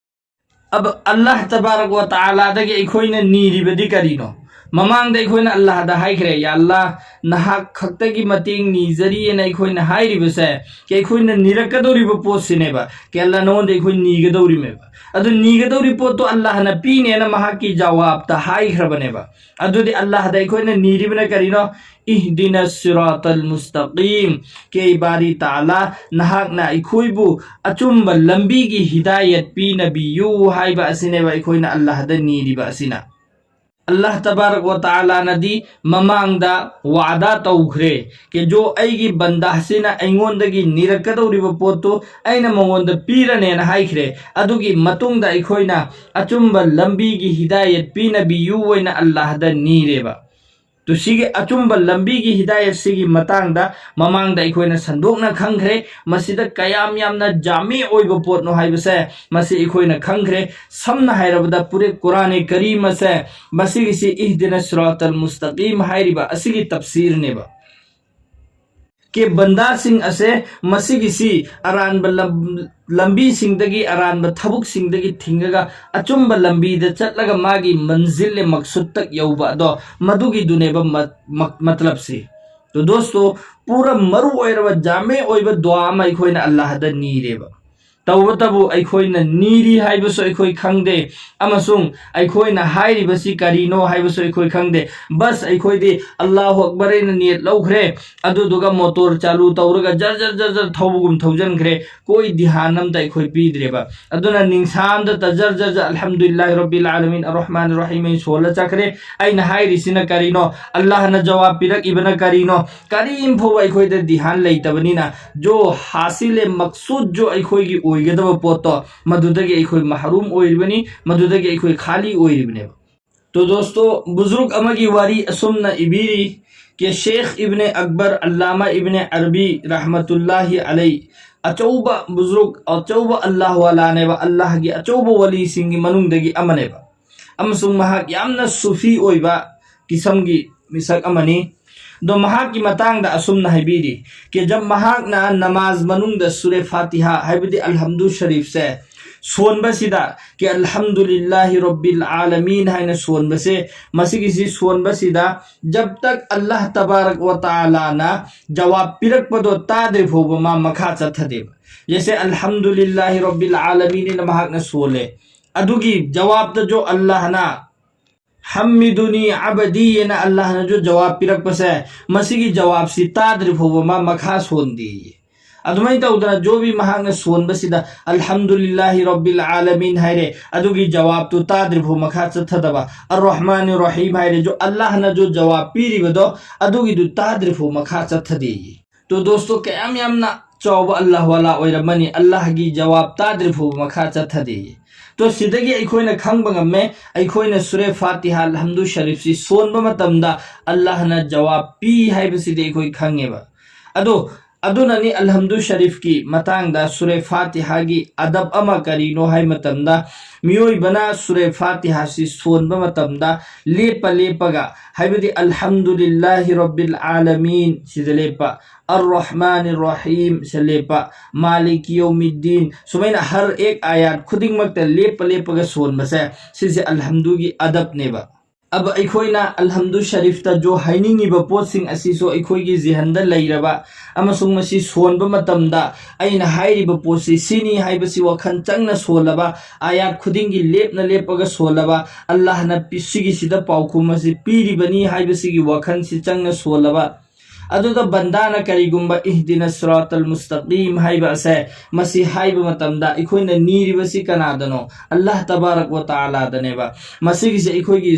ꯑꯕ ꯑꯜꯂꯥꯍ ꯇꯕꯥꯔꯛ ꯋ ꯇꯥꯂꯥꯗꯒꯤ ꯑꯩꯈꯣꯏꯅ ꯅꯤꯔꯤꯕꯗꯤ ꯀꯔꯤꯅꯣ? ꯃꯃꯥꯡꯗ ꯑꯩꯈꯣꯏꯅ ꯑꯜꯂꯥꯍꯗ ꯍꯥꯏꯈ꯭ꯔꯦ, "ꯌꯥ ꯑꯜꯂꯥꯍ, ꯅꯍꯥꯛ ꯈꯛꯇꯒꯤ ꯃꯇꯦꯡ ꯅꯤꯖꯔꯤꯑꯅ" ꯑꯩꯈꯣꯏꯅ ꯍꯥꯏꯔꯤꯕꯁꯦ, ꯀꯦ ꯑꯩꯈꯣꯏꯅ ꯅꯤꯔꯛꯀꯗꯧꯔꯤꯕ ꯄꯣꯠꯁꯤꯅꯦꯕ, ꯀꯦ ꯑꯜꯂꯥꯍ ꯅꯉꯣꯟꯗ ꯑꯩꯈꯣꯏ ꯅꯤꯒꯗꯧꯔꯤꯃꯦꯕ꯫ ꯑꯗꯨ ꯅꯤꯒꯗꯧꯔꯤ ꯄꯣꯠꯇꯣ ꯑꯜꯂꯥꯍꯅ ꯄꯤꯅꯦꯅ ꯃꯍꯥꯛꯀꯤ ꯖꯋꯥꯕꯇ ꯍꯥꯏꯈ꯭ꯔꯕꯅꯦꯕ꯫ ꯑꯗꯨꯗꯤ ꯑꯜꯂꯥꯍꯗ ꯑꯩꯈꯣꯏꯅ ꯅꯤꯔꯤꯕꯅ ꯀꯔꯤꯅꯣ? "ꯏꯍꯗꯤꯅ ꯁꯤꯔꯥꯇꯜ ꯃꯨꯁꯇꯥꯀꯤꯝ", ꯀꯦ ꯕꯥꯔꯤ ꯇꯥꯂꯥ, ꯅꯍꯥꯛꯅ ꯑꯩꯈꯣꯏꯕꯨ ꯑꯆꯨꯝꯕ ꯂꯝꯕꯤꯒꯤ ꯍꯤꯗꯥꯌꯠ ꯄꯤꯅꯕꯤꯌꯨ ꯍꯥꯏꯕ ꯑꯁꯤꯅꯦꯕ ꯑꯩꯈꯣꯏꯅ ꯑꯜꯂꯥꯍꯗ ꯅꯤꯔꯤꯕ ꯑꯁꯤꯅ꯫ ꯑꯜꯂꯥꯍ ꯇꯕꯥꯔꯛ ꯋ ꯇꯥꯂꯥꯅꯗꯤ ꯃꯃꯥꯡꯗ ꯋꯥꯗꯥ ꯇꯧꯈ꯭ꯔꯦ, ꯀꯦ ꯖꯣ ꯑꯩꯒꯤ ꯕꯟꯗꯥꯁꯤꯅ ꯑꯩꯉꯣꯟꯗꯒꯤ ꯅꯤꯔꯛꯀꯗꯧꯔꯤꯕ ꯄꯣꯠꯇꯨ ꯑꯩꯅ ꯃꯉꯣꯟꯗ ꯄꯤꯔꯅꯦꯅ ꯍꯥꯏꯈ꯭ꯔꯦ꯫ ꯑꯗꯨꯒꯤ ꯃꯇꯨꯡꯗ ꯑꯩꯈꯣꯏꯅ ꯑꯆꯨꯝꯕ ꯂꯝꯕꯤꯒꯤ ꯍꯤꯗꯥꯌꯠ ꯄꯤꯅꯕꯤꯌꯨ ꯑꯣꯏꯅ ꯑꯜꯂꯥꯍꯗ ꯅꯤꯔꯦꯕ꯫ ꯇꯨ ꯁꯤꯒꯤ ꯑꯆꯨꯝꯕ ꯂꯝꯕꯤꯒꯤ ꯍꯤꯗꯥꯌꯠꯁꯤꯒꯤ ꯃꯇꯥꯡꯗ ꯃꯃꯥꯡꯗ ꯑꯩꯈꯣꯏꯅ ꯁꯟꯗꯣꯛꯅ ꯈꯪꯈ꯭ꯔꯦ꯫ ꯃꯁꯤꯗ ꯀꯌꯥꯝ ꯌꯥꯝꯅ ꯖꯥꯃꯤ ꯑꯣꯏꯕ ꯄꯣꯠꯅꯣ ꯍꯥꯏꯕꯁꯦ ꯃꯁꯤ ꯑꯩꯈꯣꯏꯅ ꯈꯪꯈ꯭ꯔꯦ꯫ ꯁꯝꯅ ꯍꯥꯏꯔꯕꯗ ꯄꯨꯔꯦ ꯀꯨꯔꯥꯟ ꯀꯔꯤꯝ ꯑꯁꯦ ꯃꯁꯤꯒꯤꯁꯤ ꯏꯍꯗꯤꯅ ꯁꯤꯔꯥꯇꯜ ꯃꯨꯁꯇꯀꯤꯝ ꯍꯥꯏꯔꯤꯕ ꯑꯁꯤꯒꯤ ꯇꯞꯁꯤꯔꯅꯦꯕ꯫ ꯀꯦ ꯕꯟꯗꯥꯁꯤꯡ ꯑꯁꯦ ꯃꯁꯤꯒꯤꯁꯤ ꯑꯔꯥꯟꯕ ꯂꯝ-, ꯂꯝꯕꯤꯁꯤꯡꯗꯒꯤ, ꯑꯔꯥꯟꯕ ꯊꯕꯛꯁꯤꯡꯗꯒꯤ ꯊꯤꯡꯉꯒ ꯑꯆꯨꯝꯕ ꯂꯝꯕꯤꯗ ꯆꯠꯂꯒ ꯃꯥꯒꯤ ꯃꯟꯖꯤꯜ ꯃꯛꯁꯨꯗꯇ ꯌꯧꯕ ꯑꯗꯣ ꯃꯗꯨꯒꯤꯗꯨꯅꯦꯕ ꯃ-, ꯃ-, ꯃꯇꯂꯕꯁꯤ꯫ ꯇꯣ ꯗꯣꯁꯇꯣ, ꯄꯨꯔꯥ ꯃꯔꯨ ꯑꯣꯏꯔꯕ ꯖꯥꯃꯦ ꯑꯣꯏꯕ ꯗꯨꯋꯥ ꯑꯃ ꯑꯩꯈꯣꯏꯅ ꯑꯜꯂꯥꯍꯗ ꯅꯤꯔꯦꯕ꯫ ꯇꯧꯕꯇꯕꯨ ꯑꯩꯈꯣꯏꯅ ꯅꯤꯔꯤ ꯍꯥꯏꯕꯁꯨ ꯑꯩꯈꯣꯏ ꯈꯪꯗꯦ, ꯑꯃꯁꯨꯡ ꯑꯩꯈꯣꯏꯅ ꯍꯥꯏꯔꯤꯕꯁꯤ ꯀꯔꯤꯅꯣ ꯍꯥꯏꯕꯁꯨ ꯑꯩꯈꯣꯏ ꯈꯪꯗꯦ꯫ ꯕꯁ ꯑꯩꯈꯣꯏꯗꯤ ꯑꯜꯂꯥꯍꯨ ꯑꯛꯕꯔ ꯑꯩꯅ ꯅꯦꯠ ꯂꯧꯈ꯭ꯔꯦ, ꯑꯗꯨꯗꯨꯒ ꯃꯣꯇꯣꯔ ꯆꯥꯂꯨ ꯇꯧꯔꯒ ꯖꯔ ꯖꯔ ꯖꯔ ꯖꯔ ꯊꯧꯕꯒꯨꯝ ꯊꯧꯖꯟꯈ꯭ꯔꯦ꯫ ꯀꯣꯏ ꯙ꯭ꯌꯥꯟ ꯑꯝꯇ ꯑꯩꯈꯣꯏ ꯄꯤꯗ꯭ꯔꯦꯕ꯫ ꯑꯗꯨꯅ ꯅꯤꯡꯁꯥ ꯑꯝꯇ ꯇ ꯖꯔ ꯖꯔ ꯖꯔ ꯑꯜꯍꯝꯗꯨꯂꯤꯜꯂꯥꯍꯤ ꯔꯕꯤꯜ ꯑꯥꯂꯃꯤꯟ ꯑꯔꯔꯍꯃꯥꯟ ꯑꯔꯔꯍꯤꯝ ꯑꯩ ꯁꯣꯜꯂ ꯆꯠꯈ꯭ꯔꯦ꯫ ꯑꯩꯅ ꯍꯥꯏꯔꯤꯁꯤꯅ ꯀꯔꯤꯅꯣ? ꯑꯜꯂꯥꯍꯅ ꯖꯋꯥꯕ ꯄꯤꯔꯛꯏꯕꯅ ꯀꯔꯤꯅꯣ? ꯀꯔꯤꯝ ꯐꯥꯎꯕ ꯑꯩꯈꯣꯏꯗ ꯙ꯭ꯌꯥꯟ ꯂꯩꯇꯕꯅꯤꯅ ꯖꯣ ꯍꯥꯁꯤꯂꯦ ꯃꯛꯁꯨꯗ ꯖꯣ ꯑꯩꯈꯣꯏꯒꯤ ꯑꯣꯏꯒꯗꯕ ꯄꯣꯠꯇꯣ ꯃꯗꯨꯗꯒꯤ ꯑꯩꯈꯣꯏ ꯃꯍꯔꯨꯝ ꯑꯣꯏꯔꯤꯕꯅꯤ, ꯃꯗꯨꯗꯒꯤ ꯑꯩꯈꯣꯏ ꯈꯥꯂꯤ ꯑꯣꯏꯔꯤꯕꯅꯦꯕ꯫ ꯇꯣ ꯗꯣꯁꯇꯣ, ꯕꯨꯖꯨꯔꯨꯛ ꯑꯃꯒꯤ ꯋꯥꯔꯤ ꯑꯁꯨꯝꯅ ꯏꯕꯤꯔꯤ ꯀꯦ ꯁꯦꯈ ꯏꯕꯅꯦ ꯑꯛꯕꯔ ꯑꯜꯂꯥꯃꯥ ꯏꯕꯅꯦ ꯑꯔꯕꯤ ꯔꯍꯃꯇꯨꯜꯂꯥꯍꯤ ꯑꯂꯩ, ꯑꯆꯧꯕ ꯕꯨꯖꯨꯔꯨꯛ, ꯑꯆꯧꯕ ꯑꯜꯂꯥꯍ ꯋꯥꯂꯥꯅꯦꯕ, ꯑꯜꯂꯥꯍꯒꯤ ꯑꯆꯧꯕ ꯋꯥꯂꯤꯁꯤꯡꯒꯤ ꯃꯅꯨꯡꯗꯒꯤ ꯑꯃꯅꯦꯕ, ꯑꯃꯁꯨꯡ ꯃꯍꯥꯛ ꯌꯥꯝꯅ ꯁꯨꯐꯤ ꯑꯣꯏꯕ ꯀꯤꯁꯝꯒꯤ ꯃꯤꯁꯛ ꯑꯃꯅꯤ꯫ ꯑꯗꯣ ꯃꯍꯥꯛꯀꯤ ꯃꯇꯥꯡꯗ ꯑꯁꯨꯝꯅ ꯍꯥꯏꯕꯤꯔꯤ ꯀꯦ ꯖꯕ ꯃꯍꯥꯛꯅ ꯅꯃꯥꯖ ꯃꯅꯨꯡꯗ ꯁꯨꯔꯦ ꯐꯥꯇꯤꯍꯥ ꯍꯥꯏꯕꯗꯤ ꯑꯜꯍꯝꯗꯨ ꯁꯔꯤꯐꯁꯦ ꯁꯣꯟꯕꯁꯤꯗ ꯀꯦ ꯑꯜꯍꯝꯗꯨꯂꯤꯜꯂꯥꯍꯤ ꯔꯕꯤꯜ ꯑꯥꯂꯃꯤꯟ ꯍꯥꯏꯅ ꯁꯣꯟꯕꯁꯦ, ꯃꯁꯤꯒꯤꯁꯤ ꯁꯣꯟꯕꯁꯤꯗ ꯖꯕ ꯇꯛ ꯑꯜꯂꯥꯍ ꯇꯕꯥꯔꯛ ꯋ ꯇꯥꯂꯥꯅ ꯖꯋꯥꯕ ꯄꯤꯔꯛꯄꯗꯣ ꯇꯥꯗ꯭ꯔꯤ ꯐꯥꯎꯕ ꯃꯥ ꯃꯈꯥ ꯆꯠꯊꯗꯦꯕ꯫ ꯖꯦꯁꯦ ꯑꯜꯍꯝꯗꯨꯂꯤꯜꯂꯥꯍꯤ ꯔꯕꯤꯜ ꯑꯥꯂꯃꯤꯟ ꯍꯥꯏꯅ ꯃꯍꯥꯛꯅ ꯁꯣꯜꯂꯦ, ꯑꯗꯨꯒꯤ ꯖꯋꯥꯕꯇꯁꯨ ꯑꯜꯂꯥꯍꯅ "ꯍꯝꯃꯤꯗꯨꯅꯤ ꯑꯕꯗꯤ" ꯍꯥꯏꯅ ꯑꯜꯂꯥꯍꯅꯁꯨ ꯖꯋꯥꯕ ꯄꯤꯔꯛꯄꯁꯦ, ꯃꯁꯤꯒꯤ ꯖꯋꯥꯕꯁꯤ ꯇꯥꯗ꯭ꯔꯤ ꯐꯥꯎꯕ ꯃꯥ ꯃꯈꯥ ꯁꯣꯟꯗꯦ꯫ ꯑꯗꯨꯃꯥꯏꯅ ꯇꯧꯗꯅ ꯖꯣꯕꯤ ꯃꯍꯥꯛꯅ ꯁꯣꯟꯕꯁꯤꯗ "ꯑꯜꯍꯝꯗꯨꯂꯤꯜꯂꯥꯍꯤ ꯔꯕꯤꯜ ꯑꯥꯂꯃꯤꯟ" ꯍꯥꯏꯔꯦ, ꯑꯗꯨꯒꯤ ꯖꯋꯥꯕꯇꯨ ꯇꯥꯗ꯭ꯔꯤꯐꯥꯎ ꯃꯈꯥ ꯆꯠꯊꯗꯕ꯫ "ꯑꯔ ꯔꯍꯃꯥꯅꯤ ꯔꯍꯤꯝ" ꯍꯥꯏꯔꯦ, ꯖꯣ ꯑꯜꯂꯥꯍꯅ ꯖꯣ ꯖꯋꯥꯕ ꯄꯤꯔꯤꯕꯗꯣ, ꯑꯗꯨꯒꯤꯗꯨ ꯇꯥꯗ꯭ꯔꯤꯐꯥꯎ ꯃꯈꯥ ꯆꯠꯊꯗꯦꯌꯦ꯫ ꯇꯣ ꯗꯣꯁꯇꯣ, ꯀꯌꯥꯝ ꯌꯥꯝꯅ ꯆꯥꯎꯕ ꯑꯜꯂꯥꯍ ꯋꯥꯂꯥ ꯑꯣꯏꯔꯝꯃꯅꯤ, ꯑꯜꯂꯥꯍꯒꯤ ꯖꯋꯥꯕ ꯇꯥꯗ꯭ꯔꯤꯐꯥꯎ ꯃꯈꯥ ꯆꯠꯊꯗꯦꯌꯦ꯫ ꯇꯣ ꯁꯤꯗꯒꯤ ꯑꯩꯈꯣꯏꯅ ꯈꯪꯕ ꯉꯝꯃꯦ, ꯑꯩꯈꯣꯏꯅ ꯁꯨꯔꯦ ꯐꯥꯇꯤꯍꯥ ꯑꯜꯍꯝꯗꯨ ꯁꯔꯤꯐꯁꯤ ꯁꯣꯟꯕ ꯃꯇꯝꯗ ꯑꯜꯂꯥꯍꯅ ꯖꯋꯥꯕ ꯄꯤ ꯍꯥꯏꯕꯁꯤꯗꯤ ꯑꯩꯈꯣꯏ ꯈꯪꯉꯦꯕ꯫ ꯑꯗꯣ ꯑꯗꯨꯅꯅꯤ ꯑꯜꯍꯝꯗꯨ ꯁꯔꯤꯐꯀꯤ ꯃꯇꯥꯡꯗ ꯁꯨꯔꯦ ꯐꯥꯇꯤꯍꯥꯒꯤ ꯑꯗꯕ ꯑꯃ ꯀꯔꯤꯅꯣ ꯍꯥꯏ ꯃꯇꯝꯗ, ꯃꯤꯑꯣꯏꯕꯅ ꯁꯨꯔꯦ ꯐꯥꯇꯤꯍꯥꯁꯤ ꯁꯣꯟꯕ ꯃꯇꯝꯗ ꯂꯦꯞꯄ ꯂꯦꯞꯄꯒ, ꯍꯥꯏꯕꯗꯤ "ꯑꯜꯍꯝꯗꯨꯂꯤꯜꯂꯥꯍꯤ ꯔꯕꯤꯜ ꯑꯥꯂꯃꯤꯟ" ꯁꯤꯗ ꯂꯦꯞꯄ, "ꯑꯔ ꯔꯍꯃꯥꯅꯤ ꯔꯍꯤꯝ" ꯁꯤꯗ ꯂꯦꯞꯄ, "ꯃꯥꯂꯤꯀꯤ ꯌꯧꯃꯤꯗꯤꯟ", ꯁꯨꯃꯥꯏꯅ ꯍꯔ ꯑꯦꯛ ꯑꯥꯌꯥꯠ ꯈꯨꯗꯤꯡꯃꯛꯇ ꯂꯦꯞꯄ ꯂꯦꯞꯄꯒ ꯁꯣꯟꯕꯁꯦ, ꯁꯤꯁꯦ ꯑꯜꯍꯝꯗꯨꯒꯤ ꯑꯗꯕꯅꯦꯕ꯫ ꯑꯕ ꯑꯩꯈꯣꯏꯅ ꯑꯜꯍꯝꯗꯨ ꯁꯔꯤꯐꯇ ꯖꯣ ꯍꯥꯏꯅꯤꯡꯉꯤꯕ ꯄꯣꯠꯁꯤꯡ ꯑꯁꯤꯁꯨ ꯑꯩꯈꯣꯏꯒꯤ ꯖꯤꯍꯟꯗ ꯂꯩꯔꯕ ꯑꯃꯁꯨꯡ ꯃꯁꯤ ꯁꯣꯟꯕ ꯃꯇꯝꯗ ꯑꯩꯅ ꯍꯥꯏꯔꯤꯕ ꯄꯣꯠꯁꯤ ꯁꯤꯅꯤ ꯍꯥꯏꯕꯁꯤ ꯋꯥꯈꯜ ꯆꯪꯅ ꯁꯣꯜꯂꯕ, ꯑꯥꯌꯥꯠ ꯈꯨꯗꯤꯡꯒꯤ ꯂꯦꯞꯅ ꯂꯦꯞꯄꯒ ꯁꯣꯜꯂꯕ, ꯑꯜꯂꯥꯍꯅ ꯄꯤ-, ꯁꯤꯒꯤꯁꯤꯗ ꯄꯥꯎꯈꯨꯝ ꯑꯁꯤ ꯄꯤꯔꯤꯕꯅꯤ ꯍꯥꯏꯕꯁꯤꯒꯤ ꯋꯥꯈꯜꯁꯤ ꯆꯪꯅ ꯁꯣꯜꯂꯕ, ꯑꯗꯨꯒ ꯕꯟꯗꯥꯅ ꯀꯔꯤꯒꯨꯝꯕ "ꯏꯍꯗꯤꯅ ꯁꯤꯔꯥꯇꯜ ꯃꯨꯁꯇꯥꯀꯤꯝ" ꯍꯥꯏꯕ ꯑꯁꯦ, ꯃꯁꯤ ꯍꯥꯏꯕ ꯃꯇꯝꯗ ꯑꯩꯈꯣꯏꯅ ꯅꯤꯔꯤꯕꯁꯤ ꯀꯅꯥꯗꯅꯣ? ꯑꯜꯂꯥꯍ ꯇꯕꯥꯔꯛ ꯋ ꯇꯥꯂꯥꯗꯅꯦꯕ꯫ ꯃꯁꯤꯒꯤꯁꯦ ꯑꯩꯈꯣꯏꯒꯤ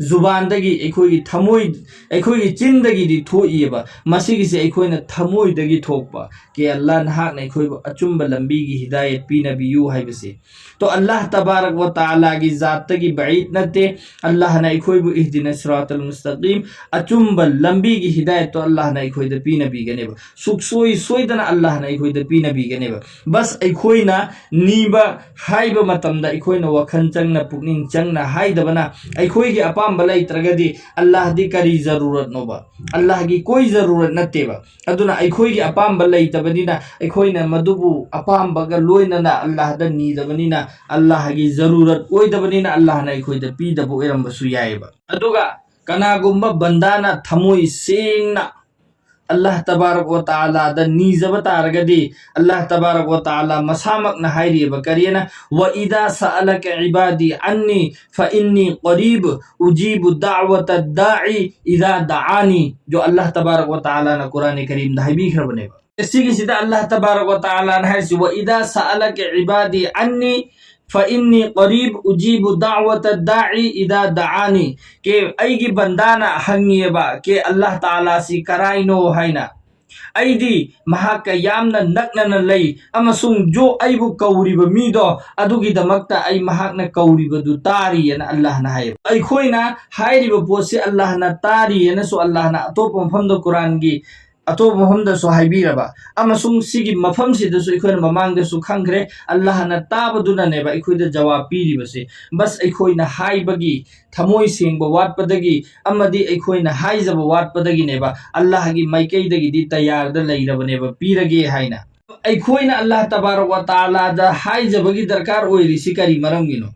ꯖꯨꯕꯥꯟꯗꯒꯤ, ꯑꯩꯈꯣꯏꯒꯤ ꯊꯃꯣꯏ, ꯑꯩꯈꯣꯏꯒꯤ ꯆꯤꯟꯗꯒꯤꯗꯤ ꯊꯣꯛꯏꯑꯕ꯫ ꯃꯁꯤꯒꯤꯁꯦ ꯑꯩꯈꯣꯏꯅ ꯊꯃꯣꯏꯗꯒꯤ ꯊꯣꯛꯄ, "ꯀꯦ ꯑꯜꯂꯥꯍ, ꯅꯍꯥꯛꯅ ꯑꯩꯈꯣꯏꯕꯨ ꯑꯆꯨꯝꯕ ꯂꯝꯕꯤꯒꯤ ꯍꯤꯗꯥꯌꯠ ꯄꯤꯅꯕꯤꯌꯨ" ꯍꯥꯏꯕꯁꯦ꯫ ꯇꯣ ꯑꯜꯂꯥꯍ ꯇꯕꯥꯔꯛ ꯋ ꯇꯥꯂꯥꯒꯤ ꯖꯥꯠꯇꯒꯤ ꯕꯥꯏꯠ ꯅꯠꯇꯦ꯫ ꯑꯜꯂꯥꯍꯅ ꯑꯩꯈꯣꯏꯕꯨ "ꯏꯍꯗꯤꯅ ꯁꯤꯔꯥꯇꯜ ꯃꯨꯁꯇꯥꯀꯤꯝ", ꯑꯆꯨꯝꯕ ꯂꯝꯕꯤꯒꯤ ꯍꯤꯗꯥꯌꯠꯇꯣ ꯑꯜꯂꯥꯍꯅ ꯑꯩꯈꯣꯏꯗ ꯄꯤꯅꯕꯤꯒꯅꯦꯕ꯫ ꯁꯨꯛꯁꯣꯏ ꯁꯣꯏꯗꯅ ꯑꯜꯂꯥꯍꯅ ꯑꯩꯈꯣꯏꯗ ꯄꯤꯅꯕꯤꯒꯅꯦꯕ꯫ ꯕꯁ ꯑꯩꯈꯣꯏꯅ ꯅꯤꯕ ꯍꯥꯏꯕ ꯃꯇꯝꯗ ꯑꯩꯈꯣꯏꯅ ꯋꯥꯈꯜ ꯆꯪꯅ, ꯄꯨꯛꯅꯤꯡ ꯆꯪꯅ ꯍꯥꯏꯗꯕꯅ, ꯑꯩꯈꯣꯏꯒꯤ ꯑꯄꯥꯝꯕ ꯂꯩꯇ꯭ꯔꯒꯗꯤ ꯑꯜꯂꯥꯍꯗꯤ ꯀꯔꯤ ꯖꯔꯨꯔꯠꯅꯣꯕ? ꯑꯜꯂꯥꯍꯒꯤ ꯀꯣꯏ ꯖꯔꯨꯔꯠ ꯅꯠꯇꯦꯕ꯫ ꯑꯗꯨꯅ ꯑꯩꯈꯣꯏꯒꯤ ꯑꯄꯥꯝꯕ ꯂꯩꯇꯕꯅꯤꯅ, ꯑꯩꯈꯣꯏꯅ ꯃꯗꯨꯕꯨ ꯑꯄꯥꯝꯕꯒ ꯂꯣꯏꯅꯅ ꯑꯜꯂꯥꯍꯗ ꯅꯤꯗꯕꯅꯤꯅ, ꯑꯜꯂꯥꯍꯒꯤ ꯖꯔꯨꯔꯠ ꯑꯣꯏꯗꯕꯅꯤꯅ, ꯑꯜꯂꯥꯍꯅ ꯑꯩꯈꯣꯏꯗ ꯄꯤꯗꯕ ꯑꯣꯏꯔꯝꯕꯁꯨ ꯌꯥꯏꯑꯕ꯫ ꯑꯗꯨꯒ ꯀꯅꯥꯒꯨꯝꯕ ꯕꯟꯗꯥꯅ ꯊꯃꯣꯏ ꯁꯦꯡꯅ ꯑꯜꯂꯥꯍ ꯇꯕꯥꯔꯛ ꯋ ꯇꯥꯂꯥꯗ ꯅꯤꯖꯕ ꯇꯥꯔꯒꯗꯤ, ꯑꯜꯂꯥꯍ ꯇꯕꯥꯔꯛ ꯋ ꯇꯥꯂꯥ ꯃꯁꯥꯃꯛꯅ ꯍꯥꯏꯔꯤꯑꯕ, ꯀꯔꯤꯅ? "ꯋ ꯏꯗꯥ ꯁꯑꯂꯀ ꯏꯕꯥꯗꯤ ꯑꯟꯅꯤ ꯐ ꯏꯟꯅꯤ ꯀꯔꯤꯕ ꯎꯖꯤꯕꯨ ꯗꯥꯋꯇ ꯗꯥꯏ ꯏꯗꯥ ꯗꯥꯑꯥꯅꯤ", ꯖꯣ ꯑꯜꯂꯥꯍ ꯇꯕꯥꯔꯛ ꯋ ꯇꯥꯂꯥꯅ ꯀꯨꯔꯥꯟ ꯀꯔꯤꯝꯗ ꯍꯥꯏꯕꯤꯈ꯭ꯔꯕꯅꯦꯕ꯫ ꯁꯤꯒꯤꯁꯤꯗ ꯑꯜꯂꯥꯍ ꯇꯕꯥꯔꯛ ꯋꯥ ꯇꯥꯂꯥꯅ ꯍꯥꯏꯔꯤꯁꯤ, "ꯋ ꯏꯗꯥ ꯁꯥꯑꯂꯀ ꯏꯕꯥꯗꯤ ꯑꯟꯅꯤ ꯐ ꯏꯟꯅꯤ ꯀꯔꯤꯕ ꯎꯖꯤꯕꯨ ꯗꯥꯋꯇ ꯗꯥꯏ ꯏꯗꯥ ꯗꯥꯑꯥꯅꯤ"꯫ ꯀꯦ ꯑꯩꯒꯤ ꯕꯟꯗꯥꯅ ꯍꯪꯉꯤꯑꯕ, ꯀꯦ ꯑꯜꯂꯥꯍ ꯇꯥꯂꯥꯁꯤ ꯀꯔꯥꯏꯅꯣ ꯍꯥꯏꯅ, "ꯑꯩꯗꯤ ꯃꯍꯥꯛꯀ ꯌꯥꯝꯅ ꯅꯛꯅꯅ ꯂꯩ, ꯑꯃꯁꯨꯡ ꯖꯣ ꯑꯩꯕꯨ ꯀꯧꯔꯤꯕ ꯃꯤꯗꯣ ꯑꯗꯨꯒꯤꯗꯃꯛꯇ ꯑꯩ ꯃꯍꯥꯛꯅ ꯀꯧꯔꯤꯕꯗꯨ ꯇꯥꯔꯤꯑꯅ" ꯑꯜꯂꯥꯍꯅ ꯍꯥꯏꯌꯦꯕ꯫ ꯑꯩꯈꯣꯏꯅ ꯍꯥꯏꯔꯤꯕ ꯄꯣꯠꯁꯤ ꯑꯜꯂꯥꯍꯅ ꯇꯥꯔꯤꯑꯅꯁꯨ ꯑꯜꯂꯥꯍꯅ ꯑꯇꯣꯞꯄ ꯃꯐꯝꯗ ꯀꯨꯔꯥꯟꯒꯤ ꯑꯇꯣꯞꯄ ꯃꯐꯝꯗꯁꯨ ꯍꯥꯏꯕꯤꯔꯕ, ꯑꯃꯁꯨꯡ ꯁꯤꯒꯤ ꯃꯐꯝꯁꯤꯗꯁꯨ ꯑꯩꯈꯣꯏꯅ ꯃꯃꯥꯡꯗꯁꯨ ꯈꯪꯈ꯭ꯔꯦ, ꯑꯜꯂꯥꯍꯅ ꯇꯥꯕꯗꯨꯅꯅꯦꯕ ꯑꯩꯈꯣꯏꯗ ꯖꯋꯥꯕ ꯄꯤꯔꯤꯕꯁꯦ꯫ ꯕꯁ ꯑꯩꯈꯣꯏꯅ ꯍꯥꯏꯕꯒꯤ ꯊꯃꯣꯏ ꯁꯦꯡꯕ ꯋꯥꯠꯄꯗꯒꯤ ꯑꯃꯗꯤ ꯑꯩꯈꯣꯏꯅ ꯍꯥꯏꯖꯕ ꯋꯥꯠꯄꯗꯒꯤꯅꯦꯕ, ꯑꯜꯂꯥꯍꯒꯤ ꯃꯥꯏꯀꯩꯗꯒꯤꯗꯤ ꯇꯌꯥꯔꯗ ꯂꯩꯔꯕꯅꯦꯕ, ꯄꯤꯔꯒꯦ ꯍꯥꯏꯅ꯫ ꯑꯩꯈꯣꯏꯅ ꯑꯜꯂꯥꯍ ꯇꯕꯥꯔꯛ ꯋꯥ ꯇꯥꯂꯥꯗ ꯍꯥꯏꯖꯕꯒꯤ ꯗꯔꯀꯥꯔ ꯑꯣꯏꯔꯤꯁꯤ ꯀꯔꯤ ꯃꯔꯝꯒꯤꯅꯣ?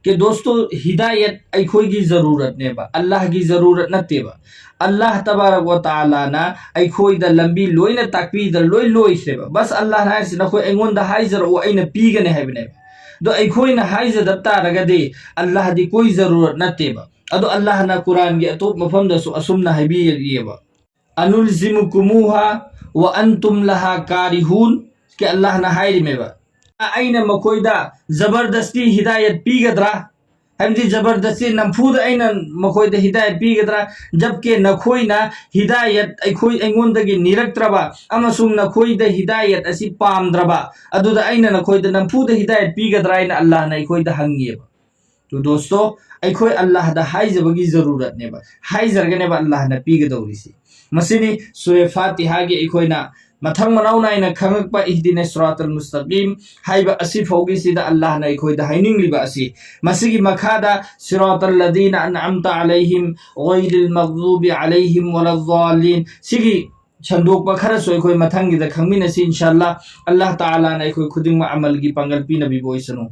ꯀꯦ ꯗꯣꯁꯇꯣ, ꯍꯤꯗꯥꯌꯠ ꯑꯩꯈꯣꯏꯒꯤ ꯖꯔꯨꯔꯠꯅꯦꯕ, ꯑꯜꯂꯥꯍꯒꯤ ꯖꯔꯨꯔꯠ ꯅꯠꯇꯦꯕ꯫ ꯑꯜꯂꯥꯍ ꯇꯕꯥꯔꯛ ꯋꯥ ꯇꯥꯂꯥꯅ ꯑꯩꯈꯣꯏꯗ ꯂꯝꯕꯤ ꯂꯣꯏꯅ ꯇꯥꯛꯄꯤꯗꯅ ꯂꯣꯏ ꯂꯣꯏꯈ꯭ꯔꯦꯕ꯫ ꯕꯁ ꯑꯜꯂꯥꯍꯅ ꯍꯥꯏꯔꯤꯁꯤ, "ꯅꯈꯣꯏ ꯑꯩꯉꯣꯟꯗ ꯍꯥꯏꯖꯔꯛꯑꯣ, ꯑꯩꯅ ꯄꯤꯒꯅꯤ" ꯍꯥꯏꯕꯅꯦꯕ꯫ ꯑꯗꯣ ꯑꯩꯈꯣꯏꯅ ꯍꯥꯏꯖꯗꯕ ꯇꯥꯔꯒꯗꯤ ꯑꯜꯂꯥꯍꯗꯤ ꯀꯣꯏ ꯖꯔꯨꯔꯠ ꯅꯠꯇꯦꯕ꯫ ꯑꯗꯣ ꯑꯜꯂꯥꯍꯅ ꯀꯨꯔꯥꯟꯒꯤ ꯑꯇꯣꯞꯄ ꯃꯐꯝꯗꯁꯨ ꯑꯁꯨꯝꯅ ꯍꯥꯏꯕꯤꯔꯤꯑꯕ, "ꯑꯅꯨꯜꯖꯤꯃꯨꯀꯨꯃꯨꯍꯥ ꯋ ꯑꯟꯇꯨꯝ ꯂꯍꯥ ꯀꯥꯔꯤꯍꯨꯟ"꯫ ꯀꯦ ꯑꯜꯂꯥꯍꯅ ꯍꯥꯏꯔꯤꯃꯦꯕ, "ꯑꯩꯅ ꯃꯈꯣꯏꯗ ꯖꯕꯔꯗꯁꯇꯤ ꯍꯤꯗꯥꯌꯠ ꯄꯤꯒꯗ꯭ꯔꯥ?" ꯍꯥꯏꯕꯗꯤ ꯖꯕꯔꯗꯁꯇꯤ ꯅꯝꯐꯨꯗ ꯑꯩꯅ ꯃꯈꯣꯏꯗ ꯍꯤꯗꯥꯌꯠ ꯄꯤꯒꯗ꯭ꯔꯥ? "ꯖꯕꯀꯦ ꯅꯈꯣꯏꯅ ꯍꯤꯗꯥꯌꯠ ꯑꯩꯈꯣꯏ, ꯑꯩꯉꯣꯟꯗꯒꯤ ꯅꯤꯔꯛꯇ꯭ꯔꯕ ꯑꯃꯁꯨꯡ ꯅꯈꯣꯏꯗ ꯍꯤꯗꯥꯌꯠ ꯑꯁꯤ ꯄꯥꯝꯗ꯭ꯔꯕ, ꯑꯗꯨꯗ ꯑꯩꯅ ꯅꯈꯣꯏꯗ ꯅꯝꯐꯨꯗ ꯍꯤꯗꯥꯌꯠ ꯄꯤꯒꯗ꯭ꯔꯥ?" ꯍꯥꯏꯅ ꯑꯜꯂꯥꯍꯅ ꯑꯩꯈꯣꯏꯗ ꯍꯪꯉꯦꯕ꯫ ꯇꯨ ꯗꯣꯁꯇꯣ, ꯑꯩꯈꯣꯏ ꯑꯜꯂꯥꯍꯗ ꯍꯥꯏꯖꯕꯒꯤ ꯖꯔꯨꯔꯠꯅꯦꯕ, ꯍꯥꯏꯖꯔꯒꯅꯦꯕ ꯑꯜꯂꯥꯍꯅ ꯄꯤꯒꯗꯧꯔꯤꯁꯤ꯫ ꯃꯁꯤꯅꯤ ꯁꯨꯔꯦ ꯐꯥꯇꯤꯍꯥꯒꯤ ꯑꯩꯈꯣꯏꯅ ꯃꯊꯪ ꯃꯅꯥꯎ ꯅꯥꯏꯅ ꯈꯪꯉꯛꯄ "ꯏꯍꯗꯤꯅ ꯁꯤꯔꯥꯇꯜ ꯃꯨꯁꯇꯀꯤꯝ" ꯍꯥꯏꯕ ꯑꯁꯤ ꯐꯥꯎꯒꯤꯁꯤꯗ ꯑꯜꯂꯥꯍꯅ ꯑꯩꯈꯣꯏꯗ ꯍꯥꯏꯅꯤꯡꯂꯤꯕ ꯑꯁꯤ꯫ ꯃꯁꯤꯒꯤ ꯃꯈꯥꯗ "ꯁꯤꯔꯥꯇꯜ ꯂꯗꯤꯅ ꯑꯟꯑꯝꯇ ꯑꯂꯩꯍꯤꯝ ꯒꯣꯏꯔꯤꯜ ꯃꯒꯗꯨꯕꯤ ꯑꯂꯩꯍꯤꯝ ꯋꯂꯗꯥꯂꯤꯟ", ꯁꯤꯒꯤ ꯁꯟꯗꯣꯛꯄ ꯈꯔꯁꯨ ꯑꯩꯈꯣꯏ ꯃꯊꯪꯒꯤꯗ ꯈꯪꯃꯤꯟꯅꯁꯤ, ꯏꯟꯁꯥꯜꯂꯥ꯫ ꯑꯜꯂꯥꯍ ꯇꯥꯂꯥꯅ ꯑꯩꯈꯣꯏ ꯈꯨꯗꯤꯡꯃꯛ ꯑꯃꯜꯒꯤ ꯄꯥꯡꯒꯜ ꯄꯤꯅꯕꯤꯕ ꯑꯣꯏꯁꯅꯨ꯫